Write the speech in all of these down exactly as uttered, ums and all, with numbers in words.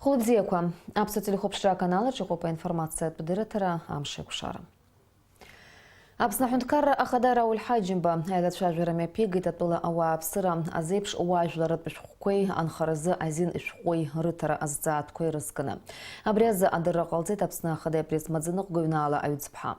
Хәылбзиақәа. Аԥсуа телехәаԥшра аканал аҿы иҟоуп аинформациатә дырраҭара Амш еиқәшара. Аԥсны аҳәынҭқарра ахада Рауль Ҳаџьымба аилацәажәара мҩаԥигеит атәыла ауааԥсыра азеиԥш уаажәларратә шәҟәқәеи анхаразы азин шәҟәи рыҭара азҵаатәқәеи рызкны. Абри азы адырра ҟалҵеит Аԥсны ахада ипресс-маӡаныҟәгаҩ Наала Аҩӡԥҳа.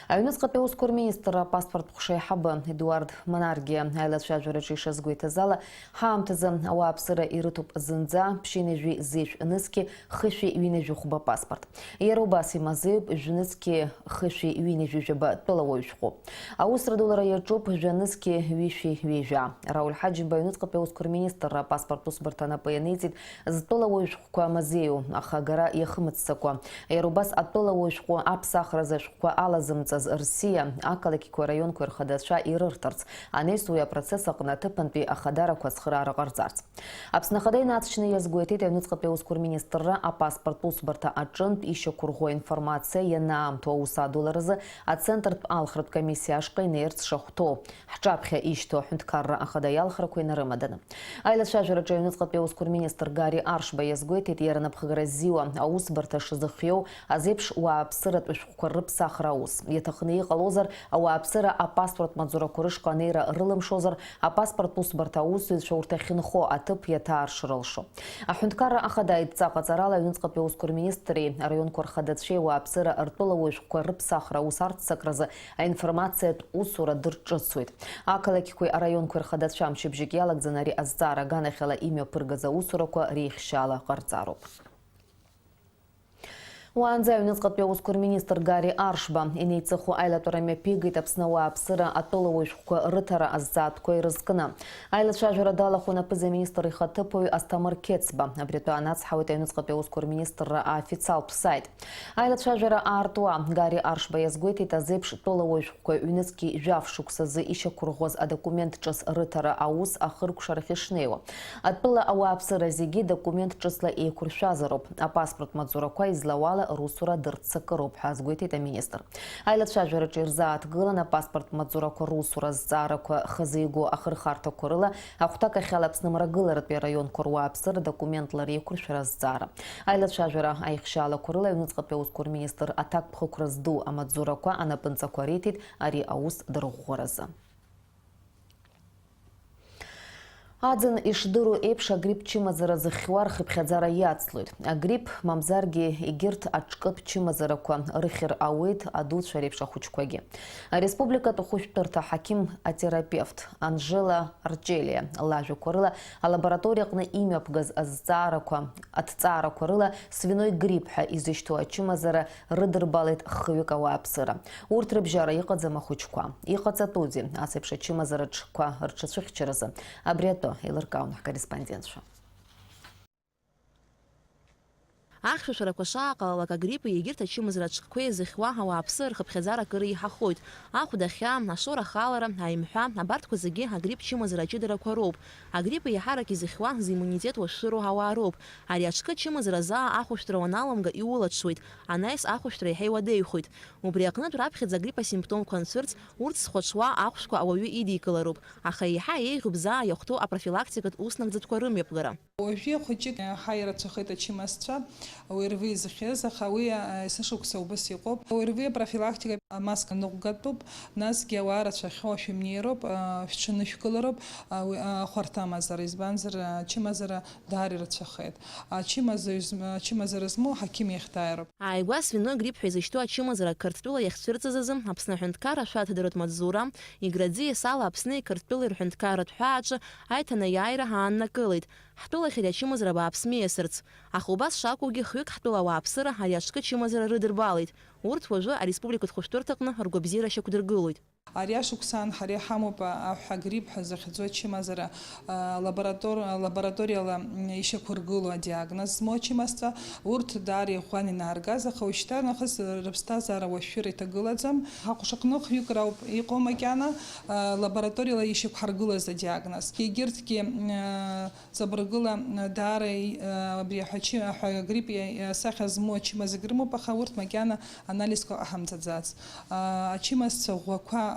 Аҩныҵҟатәи аусқәа рминистрра апаспорт ҟәша аиҳабы Едуард Манаргиа аилацәажәараҿы ишазгәеиҭаз ала, ҳаамҭазы ауааԥсыра ирыҭоуп зынӡа ԥшьынҩажәи зеижә нызқьи хышәи ҩынҩажәи хәба паспорт. Иара убас имазеиуп жәнызқьи хышәи ҩынҩажәи жәаба тәылауаҩ шәҟәы. Аусра дулара иаҿуп жәанызқьи ҩышәи ҩажәа. Рауль Ҳаџьымба аҩныҵҟатәи аусқәа рминистрра апаспорт усбарҭа анапы ианиҵеит зтәылауаҩ шәҟәқәа мазеиу, аха агара иахымыццакуа. Иара убас атәылауаҩ шәҟәы аԥсахразы ашәҟәқәа алазымҵаз рсиа ақалақьқәеи араионқәеи рхадацәа ирырҭарц, анеис уи апроцесс аҟны аҭыԥантәи ахадарақәа ацхыраара ҟарҵарц. Аԥсны Ахада инаҵшьны иазгәеиҭеит аҩныҵҟатәи аусқәа рминистрра апаспорттә усбарҭа аҿынтә ишьақәырӷәӷәо аинформациа ианаамҭоу аус адуларазы ацентртә алхратә комиссиа ашҟа инеирц шахәҭоу. Ҳҿаԥхьа ишьҭоу аҳәынҭқарра ахада иалхрақәа инарымаданы. Аилацәажәараҿы аҩныҵҟатәи аусқәа рминистр Гари Аршба иазгәеиҭеит, иара напхгара ззиуа аусбарҭа шазыхиоу азеиԥш уааԥсыратә шәҟәқәа рыԥсахра аус. Иаҭахны иҟалозар, ауааԥсыра апаспорт маҵзурақәа рышҟа анеира рылымшозар, апаспорт усбарҭа аусзуҩцәа урҭ ахьынхо аҭыԥ иаҭааршрылшо. Аҳәынҭқарра ахада идҵа ҟаҵарала аҩныҵҟатәи аусқәа рминистри араионқәа рхадацәеи ауааԥсыра ртәылауаҩ шәҟәқәа рыԥсахра аус арццакразы аинформациатә усура дырҿыцуеит. Ақалақьқәеи араионқәеи рхадацәа мчыбжьык иалагӡаны ари азҵаара аганахьала имҩаԥыргаз аусурақәа реихшьаала ҟарҵароуп. Уаанӡа аҩныҵҟатәи аусқәа рминистр Гари Аршба инеиҵыху аилатәара мҩаԥигеит Аԥсны ауааԥсыра атәылауаҩ шәҟәқәа рыҭара азҵаатәқәа ирызкны. Аилацәажәара далахәын аԥыза-министр ихаҭыԥуаҩ Асҭамыр Қьецба. Абри атәы анацҳауеит аҩныҵҟатәи аусқәа рминистрра аофициалтә саит. Аилацәажәара аартуа Гари Аршба иазгәеиҭеит азеиԥш тәылауаҩ шәҟәқәа ҩнызқьи жәаф шықәсазы ишьақәырӷәӷәаз адокумент ҿыц рыҭара аус ахыркәшарахь ишнеиуа. Атәыла ауааԥсыра зегьы документ ҿыцла еиқәыршәазароуп, апаспорт маҵзурақәа излауала русура дырццакыроуп ҳәа азгәеиҭеит аминистр. Аилацәажәараҿы ирзааҭгылан апаспорт маҵзурақәа русура азҵаарақәа хазы игоу ахырхарҭақәа рыла ахәҭакахьала Аԥсны мрагыларатәи араионқәа руааԥсыра документла реиқәыршәара азҵаара. Аилацәажәара аихшьаалақәа рыла аҩныҵҟатәи аусқәа рминистр аҭакԥхықәра зду амаҵзурақәа анапынҵақәа риҭеит ари аус дырӷәӷәаразы. Аӡын ишдыру еиԥш, агрипп чымазара зыхьуа рхыԥхьаӡара иацлоит. Агрипп, мамзаргьы егьырҭ аҿкытә чымазарақәа рыхьыр ауеит адуцәа реиԥш ахәыҷқәагьы. Ареспубликатә хәышәтәырҭа ҳақьым-атерапевт Анжела Арчелиа лажәақәа рыла, алабораториаҟны имҩаԥгаз азҵаарақәа, аҭҵаарақәа рыла свиной грипп ҳәа изышьҭоу ачымазара рыдырбалеит хҩык ауааԥсыра. Урҭ рыбжьара иҟаӡам ахәыҷқәа. Иҟаҵатәузеи ас еиԥш ачымазара ҽқәа рҽацәыхьчаразы? Абри атәы еилыркаауан ҳкорреспондентцәа. Ахьшәашәарақәа шааҟалалак, агриппи егьырҭ ачымазара ҽкқәеи зыхьуа ауааԥсыра рхыԥхьаӡара акыр еиҳахоит. Ахәда ахьа, ашоура ахалара, аимҳәа, абарҭқәа зегьы агрипп чымазара аҷыдарақәа роуп. Агрипп еиҳарак изыхьуа, зиммунитет уашәшәыроу ауаа роуп. Ари аҽкы чымазара заа ахәышәтәра уаналамга иулаҽуеит, анаҩс ахәышәтәра еиҳа иуадаҩхоит. Убри аҟнытә раԥхьаӡа агрипп асимптомқәа анцәырҵ, урҭ зхәаҽуа ахәшәқәа ауаҩы идикылароуп, аха еиҳа еиӷьуп заа иахәҭоу апрофилактикатә уснагӡатәқәа рымҩаԥгара. Уажәы хәыҷык еиҳа ирацәахеит ачымазцәа, ОРВИ изыхьыз, аха уи, а, есышықәса убас иҟоуп. ОРВИ апрофилактика амаска ныҟәгатәуп, насгьы ауаа рацәахьоу шәымнеироуп, а, шәҽынышәкылароуп, а, уи, а, ахәарҭамазара, избанзар, ачымазара даара ирацәахеит. Ачымазаҩ зм-, ачымазара змоу аҳақьым иахь дааироуп. Ааигәа свиной грипп ҳәа изышьҭоу ачымазара Қырҭтәыла иахьцәырҵыз азы Аԥсны аҳәынҭқарра ашәа аҭадырратә маҵзура, играӡиа сала Аԥсни Қырҭтәылеи рҳәынҭқарратә ҳәаа аҿы аиҭанеиааира ҳааннакылеит, ҳтәылахь ари ачымазара бааԥс миасырц. Аха убас шакәугьы, хҩык ҳтәыла ауааԥсыра ари аҽкы чымазара рыдырбалеит. Урҭ уажәы ареспубликатә хәышәтәырҭаҟны ргәабзиара шьақәдыргылоит. Ари ашықәсан ҳара иҳамоуп аҳәа грипп ҳәа захьӡу ачымазара, а, лаборатор-, лабораториала, м, ишьақәыргылоу адиагноз змоу ачымазцәа. Урҭ даара иӷәӷәан инааргаз, аха уажәшьҭа нахыс рыԥсҭазаара уашәшәыра иҭагылаӡам. Ҳаҟәшаҟны хҩык рауп иҟоу макьана, а, лабораториала ишьақәҳаргылаз адиагноз. Егьырҭгьы, м, а, Ҵабыргыла, даара, абри аҳәачы-, аҳәа агрипп иа-, асахьа змоу ачымазагь рымоуп, аха урҭ макьана анализқәа ҟаҳамҵаӡац. Ачымазцәа ӷәӷәақәа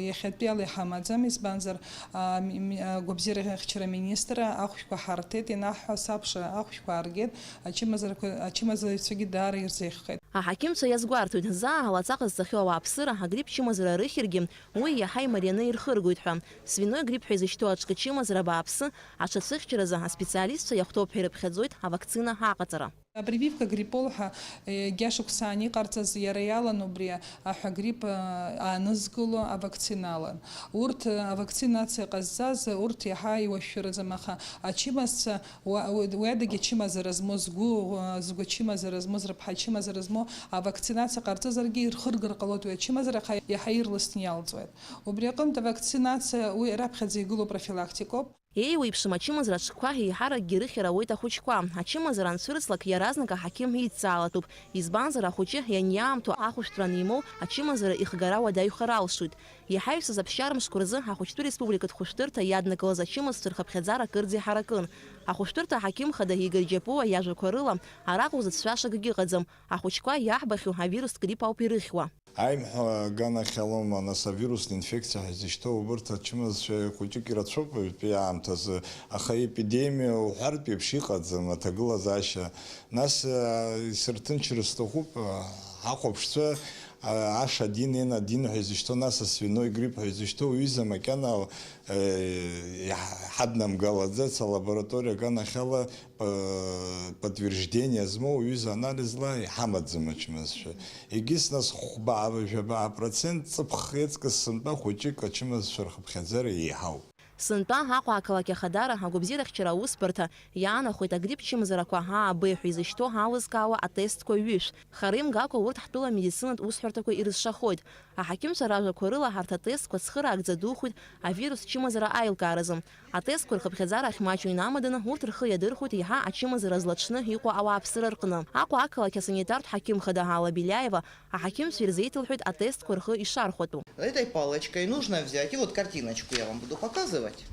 Иахьатәиала иҳамаӡам, избанзар, агәабзиарахьчара аминистр ахәшәқәа ҳарҭеит, ианаҳҳәа сабша ахәшәқәа ааргеит, ачымазарақәа, ачымазаҩцәагьы даара ирзеиӷьхеит. Аҳақьымцәа иазгәарҭоит, заа алаҵа ҟазҵахьоу ауааԥсыра агрипп чымазара рыхьыргьы, уи иаҳа имарианы ирхыргоит ҳәа. Свиной грипп ҳәа изышьҭоу аҿкы чымазара бааԥсы, аҽацәыхьчаразы аспециалистцәа иахәҭоуп ҳәа ирыԥхьаӡоит авакцина аҟаҵара. Апрививка гриппол ҳәа, егьа шықәсаан иҟарҵаз, иара иалан убри аҳәа грипп, э, аанызкыло авакциналан. Урҭ, э, авакцинациа ҟазҵаз, урҭ иаҳа иуашәшәараӡам, аха ачымазцәа, уа-, уи, уи адагьы ачымазара змоу, згәы, э, згәы ачымазара змоу, зрыԥҳа ачымазара змоу авакцинациа ҟарҵозаргьы ирхыргар ҟалоит уи ачымазара, аха иаҳа ирласны иалҵуеит. Убри аҟынтә авакцинациа уи раԥхьаӡа игылоу профилактикоуп. Еиуеиԥшым ачымазара аҿкқәа еиҳаракгьы рыхьыр ауеит ахәыҷқәа. Ачымазара анцәырҵлак, иаразнак аҳақьым еицаалатәуп. Избанзар, ахәыҷы ианиаамҭоу ахәышәтәра анимоу, ачымазара ихгара уадаҩхар алшоит. Иҳаҩсыз аԥсшьара мшқәа рзы ахәыҷтәы республикатә хәышәтәырҭа иаднакылаз ачымазцәа рхыԥхьаӡара акырӡа иҳаракын. Ахәышәтәырҭа аҳақьым хада Игорь Џьапуа иажәақәа рыла, араҟа узыцәшәаша акгьы ыҟаӡам. Ахәыҷқәа иаҳбахьоу авирустә грипп ауп ирыхьуа. Аимҳәа аганахьалоума, нас, авирусная инфекциа ҳәа изышьҭоу убырҭ ачымазцәа хәыҷык ирацәоуп ҩбатәи аамҭазы, аха аепидемиа уҳәартә еиԥш иҟаӡам аҭагылазаашьа. Нас, а, исырҭынчыр сҭахуп, а, ҳахәаԥшцәа, а, аш один эн один ҳәа изышьҭоу, нас асвиной грипп ҳәа изышьҭоу уҩыза макьана, э, иаҳ-, ҳаднамгалаӡац, алабораториа аганахьала П-, подтверждение змоу ҩыза анализла иҳамаӡам ачымазцәа. Егьыс нас хәбаа-жәабаа процент ҵыԥх еиҵкыс сынтәа хәыҷык ачымазцәа рхыԥхьаӡара еиҳауп. Сынтәа Аҟәа ақалақь ахадара агәабзиарахьчара аусбарҭа иаанахәеит агрипп чымазарақәа А Б ҳәа изышьҭоу ҳалызкаауа атестқәа ҩышә. Хара имгакәа урҭ ҳтәыла амедицинатә усҳәарҭақәа ирызшахоит. Аҳақьымцәа ражәақәа рыла ҳарҭ атестқәа цхыраагӡа духоит авирус чымазара аилкааразы. Атестқәа рхыԥхьаӡара ахьмаҷу инамаданы, урҭ рхы иадырхәоит еиҳа ачымазара злаҽны иҟоу ауааԥсыра рҟны. Аҟәа ақалақь асанитартә ҳақьым хада Алла Беляева аҳақьымцәа ирзеиҭалҳәеит атестқәа рхы ишархәатәу. Этой палочкой нужно взять, и вот картиночку я вам буду показывать,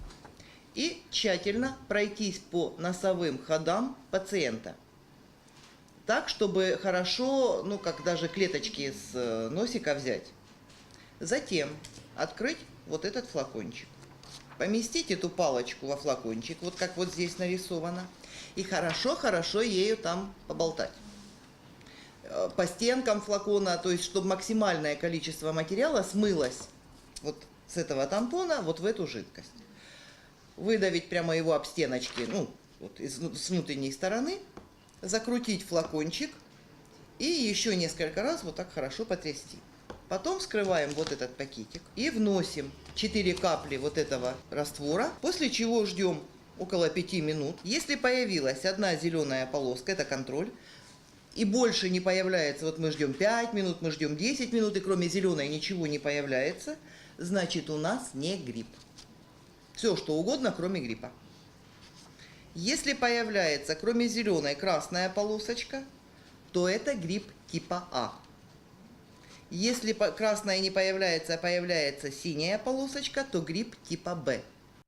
и тщательно пройтись по носовым ходам пациента. Так, чтобы хорошо, ну, как даже клеточки с, э, носика взять. Затем открыть вот этот флакончик. Поместить эту палочку во флакончик, вот как вот здесь нарисовано, и хорошо-хорошо ею там поболтать. Э, по стенкам флакона, то есть, чтобы максимальное количество материала смылось вот с этого тампона вот в эту жидкость. Выдавить прямо его об стеночки, ну, вот из, с внутренней стороны, закрутить флакончик и ещё несколько раз вот так хорошо потрясти. Потом вскрываем вот этот пакетик и вносим четыре капли вот этого раствора, после чего ждём около пяти минут. Если появилась одна зелёная полоска, это контроль, и больше не появляется, вот мы ждём пять минут, мы ждём десять минут, и кроме зелёной ничего не появляется, значит, у нас не грипп. Всё, что угодно, кроме гриппа. Если появляется, кроме зелёной, красная полосочка, то это грипп типа А. Если по-, красная не появляется, а появляется синяя полосочка, то грипп типа Б.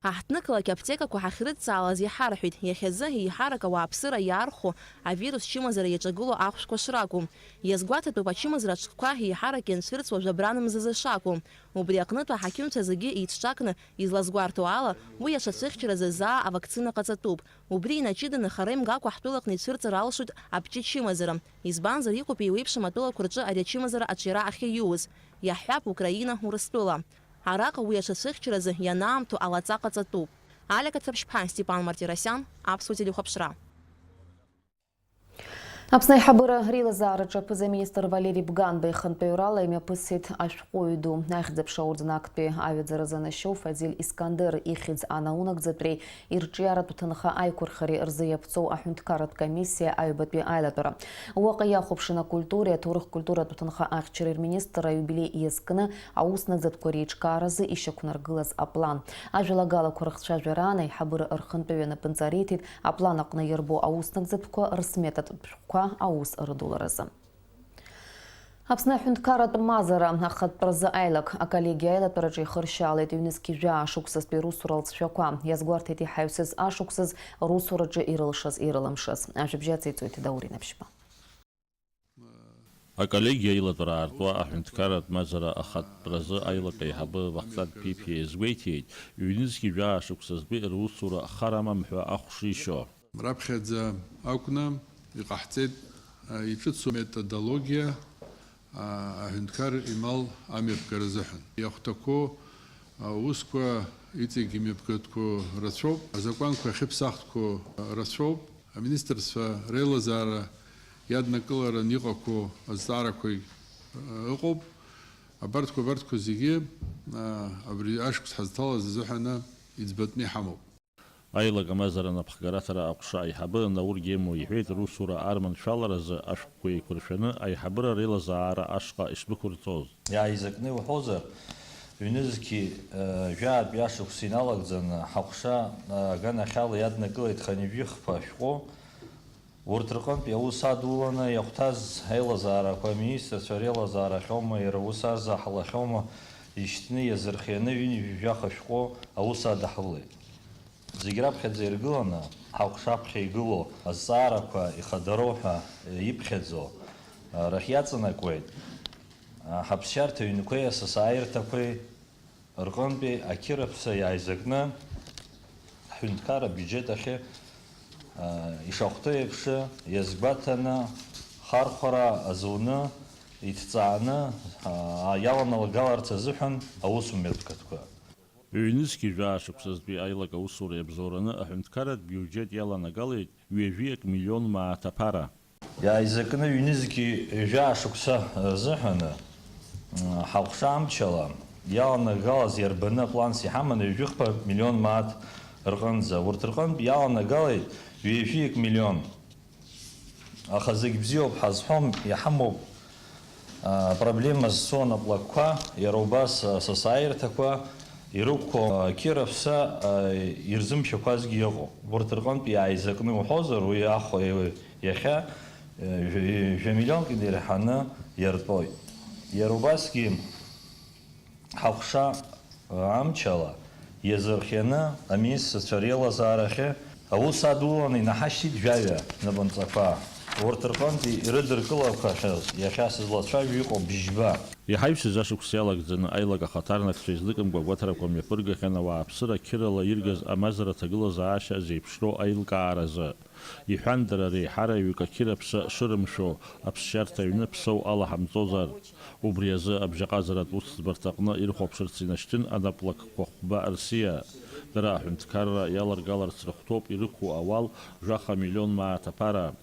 Аҳҭнықалақь аԥҭекақәа ҳахьрыдҵаалаз иҳарҳәеит, иахьазы еиҳарак ауааԥсыра иаархәо авирус чымазара иаҿагылоу ахәшәқәа шракәу. Иазгәаҭатәуп ачымазара аҿкқәа еиҳарак ианцәырҵуа жәабран мзазы шакәу. Убри аҟнытә аҳақьымцәа зегьы еицҿакны излазгәарҭо ала, уи аҽацәыхьчаразы заа авакцина ҟаҵатәуп. Убри инаҷыданы хара имгакәа ҳтәылаҟны ицәырҵыр алшоит абҷы чымазара. Избанзар, иҟоуп еиуеиԥшым атәылақәа рҿы ари ачымазара аҿиара ахьаиуз. Иаҳҳәап, Украина, Урыстәыла. Араҟа уи аҽацәыхьчаразы ианаамҭоу алаҵа ҟаҵатәуп. Алиа Каҭрыԥшьԥҳа, Степан Мартиросиан, Аԥсуа телехәаԥшра. Аԥсны аиҳабыра реилазаараҿы аԥыза-министр Валери Бганба ихантәаҩрала имҩаԥысит ашәҟәыҩҩы ду, ахьӡ-аԥша орден актәи аҩаӡара занашьоу Фазиль Искандер ихьӡ анаунагӡатәреи ирҿиаратә ҭынха аиқәырхареи рзы иаԥҵоу аҳәынҭқарратә комиссиа аҩбатәи аилатәара. Уаҟа иахәаԥшын акультуреи аҭоурых-культуратә ҭынха ахьчареи рминистр аиубилеи иазкны аус нагӡатәқәа реиҿкааразы ишьақәнаргылаз аплан. Ажәалагалақәа рыхцәажәараан аиҳабыра рхантәаҩы анапынҵа риҭеит аплан аҟны иарбоу аус нагӡатәқәа рсметатә шәҟәқәа аус рыдуларазы. Аԥсны аҳәынҭқарратә мазара ахатәтәразы аилак аколлегиа аилатәараҿы ихыршьаалеит ҩнызқь жәаа шықәсазтәи русура алҵшәақәа. Иазгәарҭеит иҳаҩсыз ашықәсаз русураҿы ирылшаз-ирылымшаз. Ажәабжь ациҵоит Даур Инаԥшьба. Аколлегиа аилатәара аартуа аҳәынҭқарратә мазара ахатәразы аилак аиҳабы Вахтанг Ԥиԥиа иазгәеиҭеит, ҩнызқьи жәаа шықәсазтәи русура хар амам ҳәа ахә шишьо. Раԥхьаӡа акәны иҟаҳҵеит, а, иҿыцу методологиа, а, аҳәынҭқар имал амҩаԥгара азыҳәан. Иахәҭақәоу, а, усқәа иҵегь имҩаԥгатәқәоу рацәоуп, азакәанқәа ахьыԥсахтәқәоу рацәоуп, аминистрцәа реилазаара иаднакыларан иҟақәоу азҵаарақәагь, а, ыҟоуп. Абарҭқәа, абарҭқәа зегьы, а, абри ашықәс ҳазҭалаз азыҳәаны иӡбатәны иҳамоуп. Аилак амазара анапхгараҭара аҟәша аиҳабы Наур Гемо иҳәеит, русура арманшәаларазы ашәҟәқәа еиқәыршәаны аиҳабыра реилазаара ашҟа ишдәықәырҵоз. Иааизакны иуҳәозар, ҩнызқьи, э, жәаатәи ашықәс иналагӡаны ҳаҟәша, э, аганахьала иаднакылеит хынҩажәи хԥа ашәҟәы. Урҭ рҟынтә аус адуланы иахәҭаз аилазаарақәа аминистрцәа реилазаарахьоума, иара ус азаҳалахьоума, ишьҭны иазырхианы ҩынҩажәи жәаха шәҟәы аус адаҳулеит. Зегь раԥхьаӡа иргыланы, ҳаҟәшаԥхьа игылоу азҵаарақәа ихадароу ҳәа иԥхьаӡо, арахь иаҵанакуеит, ҳаԥсшьарҭа ҩнқәеи асасааирҭақәеи рҟынтәи ақьырыԥса иааизакны, ҳҳәынҭқарра абиуџьет ахьы, ишахәҭоу еиԥш, иазгәаҭаны, хархәара азуны, иҭҵааны, иаланагаларц азыҳәан аусумҩаԥгатәқәа. Ҩнызқьи жәаа шықәсазтәи аилак аусура иабзоураны аҳәынҭқарратә биуџьет иаланагалеит ҩажәиак миллион мааҭ аԥара. Иааизакны ҩнызқьи жәаа шықәса рзыҳәаны, м, ҳаҟәша амчала иаланагалаз иарбаны апланс иҳаман ҩажәихԥа миллион мааҭ рҟынӡа. Урҭ рҟынтә иаланагалеит ҩажәиак миллион. Аха зегь бзиоуп ҳазҳәом, иҳамоуп, а, проблема зцу анаплакқәа, иара убас, а, асасааирҭақәа ирықәқәоу, а, қьырыԥса, а, ирзымшьақәазгьы ыҟоуп. Урҭ рҟынтә иааизакны уҳәозар, уи ахә-, иахьа, а, жәа-, жәа миллионк инеирҳаны иартәоит. Иара убасгьы ҳаҟәша амчала иазырхианы аминистрцәа реилазаарахьы аус адуланы инаҳашьҭит жәаҩа напынҵақәа. Урҭ рҟынтә ирыдыркылақәахьаз иахьа сызлацәажәо иҟоуп бжьба. Иҳаҩсыз ашықәс иалагӡаны аилак ахаҭарнакцәа изныкымкәа агәаҭарақәа мҩаԥыргахьан ауааԥсыра қьырала иргаз амазара аҭагылазаашьа зеиԥшроу аилкааразы. Иҳәан, дара реиҳараҩык ақьырыԥса шырымшәо, аԥсшьарҭа аҩны ԥсоу алаҳамҵозар. Убри азы абжьаҟазаратә усӡбарҭаҟны ирхәаԥшырц инашьҭын анаплакқәа хәба рсиа. Дара аҳәынҭқарра иаларгаларц рыхәҭоуп ирықәу ауал жәаха миллион мааҭ аԥара.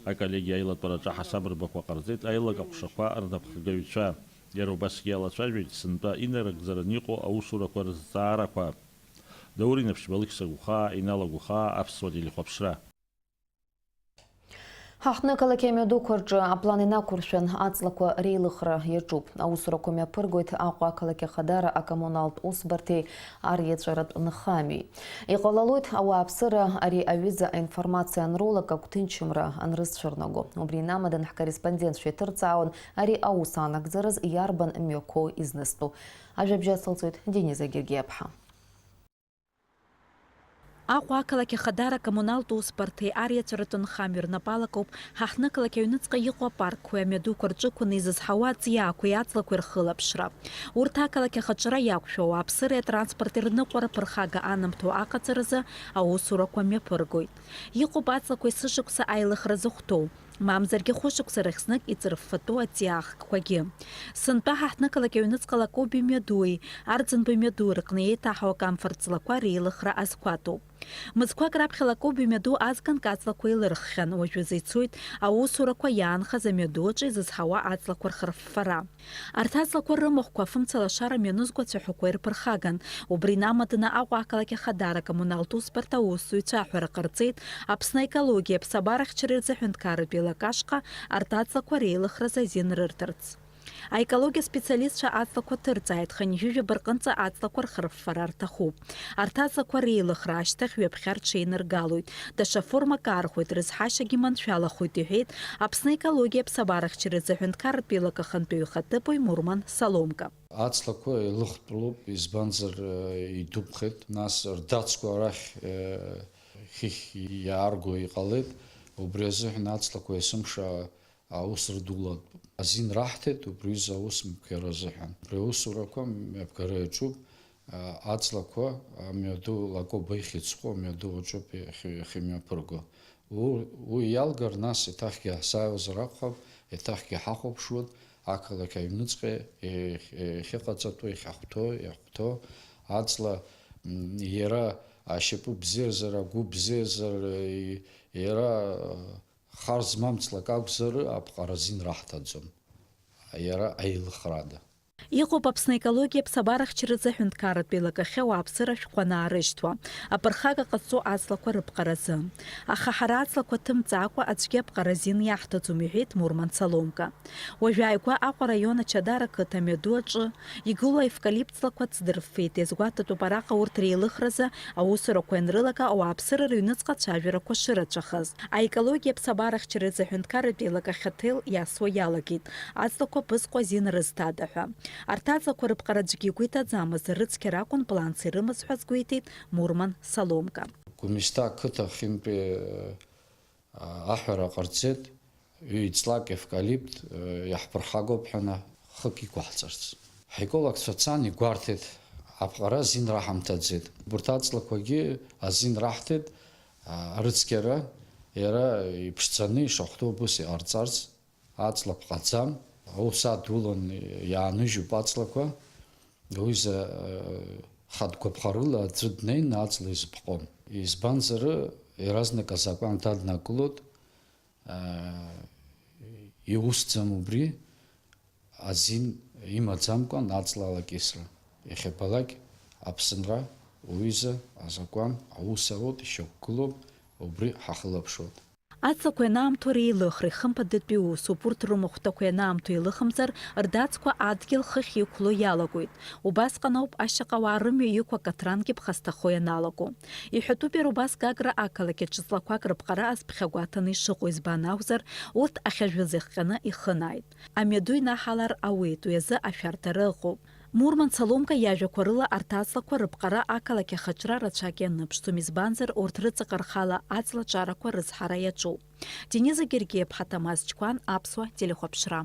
Аколлегиа аилатәараҿы аҳасабырбақәа ҟарҵеит аилак аҟәшақәа рнапхгаҩцәа. Иара убасгьы иалацәажәеит сынтәа инарыгӡараны иҟоу аусурақәа рызҵаарақәа. Даур Инаԥшьба, Алықьса Гәхаа, Инал Агәхаа, Аԥсуа телехәаԥшра. Ҳаҳҭны ақалақь амҩадуқәа рҿы аплан инақәыршәан, аҵлақәа реилыхра иаҿуп. Аусурақәа мҩаԥыргоит Аҟәа ақалақь ахадара акоммуналтә усбарҭеи ариаҵәаратә нхамҩеи. Иҟалалоит, ауааԥсыра ари аҩыза аинформациа анрулак агәҭынчымра анрызцәырнаго. Убри инамадан ҳкорреспондентцәа иҭырҵаауан ари аус анагӡараз иарбан мҩақәоу изнызтәу. Ажәабжь ацылҵоит Дениза Гергиаԥҳа. Аҟәа ақалақь ахадара акоммуналтә усбарҭеи ариаҵәаратә нхамҩеи рнапалакоуп ҳаҳҭны ақалақь аҩныҵҟа иҟоу апаркқәеи амҩадуқәа рҿықәаны изызҳауа аҵиаақәеи аҵлақәеи рхылаԥшра. Урҭ ақалақь ахаҿра иақәшәо ауааԥсыреи атранспорти рныҟәара ԥырхага анамҭо аҟаҵаразы аусурақәа мҩаԥыргоит. Иҟоуп аҵлақәа есышықәса аилыхра зыхәҭоу. Мамзаргьы хәышықәса рахь знык иҵырффатәу аҵиаахкқәагьы. Сынтәа ҳаҳҭнықалақь аҩныҵҟала Коби мҩадуи Арӡынба мҩадуи рҟны еиҭаҳау акамфорт ҵлақәа реилыхра азқәаҭоуп. Мызқәак раԥхьа Лакоби мҩаду азганк аҵлақәа еилырххьан, уажәазы ицоит аусурақәа иаанхаз амҩаду аҿы изызҳауа аҵлақәа рхырффара. Арҭ аҵлақәа рымахәқәа афымцалашара мҩанызқьҩык ацәаҳәақәа ирԥырхаган. Убри инамаданы Аҟәа ақалақь ахадара акоммуналтә усбарҭа аусзуҩцәа аҳәара ҟарҵеит Аԥсны аекологиеи аԥсабарахьчареи рзы аҳәынҭқарратә еилак ашҟа арҭ аҵлақәа реилыхразы азин рырҭарц. Аекологиа специалистцәа аҵлақәа ҭырҵааит, хынҩажәи жәаба рҟынӡа аҵлақәа рхырффара рҭахуп. Арҭ аҵлақәа реилыхра ашьҭахь ҩаԥхьа рҽеиныргалоит. Даҽа формак аархәоит, рызҳашьагьы маншәалахоит, иҳәеит Аԥсны аекологиеи аԥсабарахьчареи рзы аҳәынҭқарратә еилак ахантәаҩы ихаҭыԥуаҩ Мурман Саломка. Аҵлақәа еилыхтәлоуп, избанзар, э, идәықәхеит, нас рдацқәа арахь, э, хыхь иаарго иҟалеит, убри азыҳәан аҵлақәа есымша аус рыдулатәуп. Азин раҳҭеит убри аҩыза аус мҩаԥгара азыҳәан. Абри аусурақәа мҩаԥгара иаҿуп, а, аҵлақәа, амҩаду Лакоба ихьӡқәа амҩаду аҿоуп иахьы-, иахьымҩаԥырго. У-, уи иалгар, нас еиҭахгьы сааиуазар акәхап, еиҭахгьы ҳахәаԥшуан, ақалақь аҩныҵҟа иахь-, иахьыҟаҵатәу, иахьахәҭоу, иахәҭоу аҵла, м, иара ашьапы бзиазар, агәы бзиазар, и-, иара, а, хар змам ҵлак акәзар, аԥҟара азин раҳҭаӡом, иара аилыхрада. Иҟоуп Аԥсны аекологиа аԥсабарахьчаразы аҳәынҭқарратә еилакахьы ауааԥсыра ашәҟәқәа анаарышьҭуа, аԥырхага ҟазҵо аҵлақәа рыԥҟаразы. Аха ҳара аҵлақәа ҭымҵаакәа аӡәгьы аԥҟара азин иаҳҭаӡом, иҳәеит Мурман Саломка. Уажәааигәа Аҟәа араион Ачадара қыҭа амҩаду аҿы игылоу аевкалипт ҵлақәа ҵдырффеит, иазгәаҭатәуп араҟа урҭ реилыхразы аусурақәа ианрылага ауааԥсыра рыҩныҵҟа ацәажәарақәа шырацәахаз. Аекологиа аԥсабарахьчаразы аҳәынҭқарратә еилакахь аҭел иасуа иалагеит, аҵлақәа ԥызҟо азин рызҭада ҳәа. Арҭ аҵлақәа рыԥҟара аӡәгьы игәы иҭаӡамызт, рыцқьара акәын планс ирымаз ҳәа азгәеиҭеит Мурман Саломка. Гәымсҭа ақыҭа ахьынтәи, а, аҳәара ҟарҵеит, ҩ-ҵлак евкалипт, а, иаҳԥырхагоуп ҳәа на-, хык иқәаҳҵарц. Ҳаекологцәа цан игәарҭеит, аԥҟара азин раҳамҭаӡеит. Убарҭ аҵлақәагьы азин раҳҭеит, а, арыцқьара, иара иԥшӡаны ишахәҭоу убыс иҟарҵарц. Аҵла ԥҟаӡам, аус адулан иааныжьуп аҵлақәа, уи за-, хатә гәаԥхарыла аӡәы днеины аҵла изыԥҟом. Избанзар, иаразнак азакәан даднакылоит, аа, иусӡам убри, азин имаӡамкәан аҵла алакьысра. Иахьабалак Аԥсынра уҩыза азакәан аус аруеит, ишьақәгылоуп, убри ҳахылаԥшуеит. Аҵлақәа ианаамҭоу реилыхреи хымԥадатәи усуп, урҭ рымахәҭақәа ианаамҭоу еилыхымҵыр, рдацқәа адгьыл хыхь иқәло иалагоит. Убасҟан ауп ашьаҟауаа рымҩа иқәу акаҭрангьы ԥхасҭахо ианалаго. Иҳәатәуп иара убас Гагра ақалақь аҿы ҵлақәак рыԥҟара азԥхьагәаҭаны ишыҟоу, избан акәзар, урҭ ахьажәыз иахҟьаны ихынааит. Амҩаду инаҳалар ауеит, уи азы ашәарҭара ыҟоуп. Мурман Саломка иажәақәа рыла, арҭ аҵлақәа рыԥҟара ақалақь ахаҿра рацәак ианыԥшӡом, избанзар, урҭ рыҵаҟа рхала аҵла ҿарақәа рызҳара иаҿуп. Дениза Гергиеԥҳа, Ҭамаз Чқәан, Аԥсуа телехәаԥшра.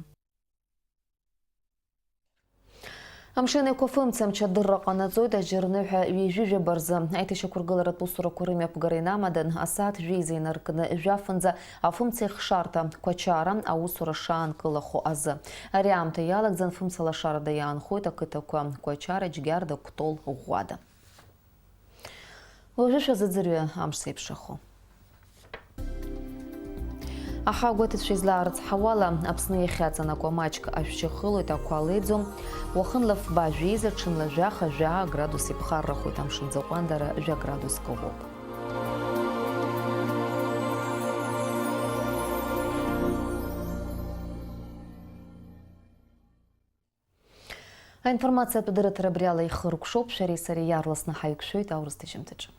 Амшын Еиқәафымца амчадырра ҟанаҵоит аџьарныҳәа ҩажәи жәаба рзы. Аиҭашьақәыргыларатә усурақәа рымҩаԥгара инамадан, асааҭ жәеиза инаркны жәафынӡа афымцеихшарҭа Қәачара аусура шаанкылахо азы. Ари аамҭа иалагӡан фымца лашарада иаанхоит ақыҭақәа Қәачара, Џьгьарда, Кәтол, Ӷәӷәада. Уажәы шәазыӡырҩы амш зеиԥшрахо. Аҳауагәаҭацәа излаарыцҳауала, Аԥсны иахьаҵанакуа маҷк ашәшьы хылоит, ақәа леиӡом, уахынла фба жәеиза, ҽынла жәаха, жәаа градус иԥхаррахоит, амшын ӡаҟәандара жәа градуск ыҟоуп. Аинформациатә дырраҭара абри ала ихыркәшоуп, шәареи сареи иаарласны ҳаиқәшәоит аурыс ҭыжьымҭаҿы.